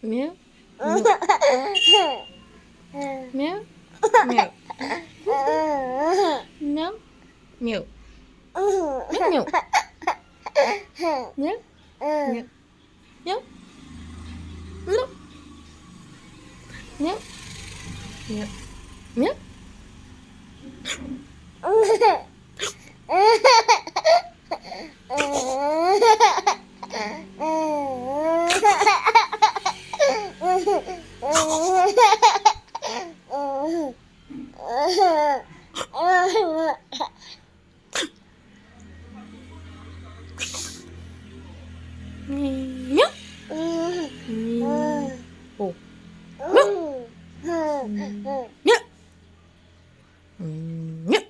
Meow. Meow. Meow. Meow. Meow. Meow. Meow. Meow. Meow. Meow. Meow. Meow. Meow. Meow. Oh. Meow. Meow. Meow. Meow.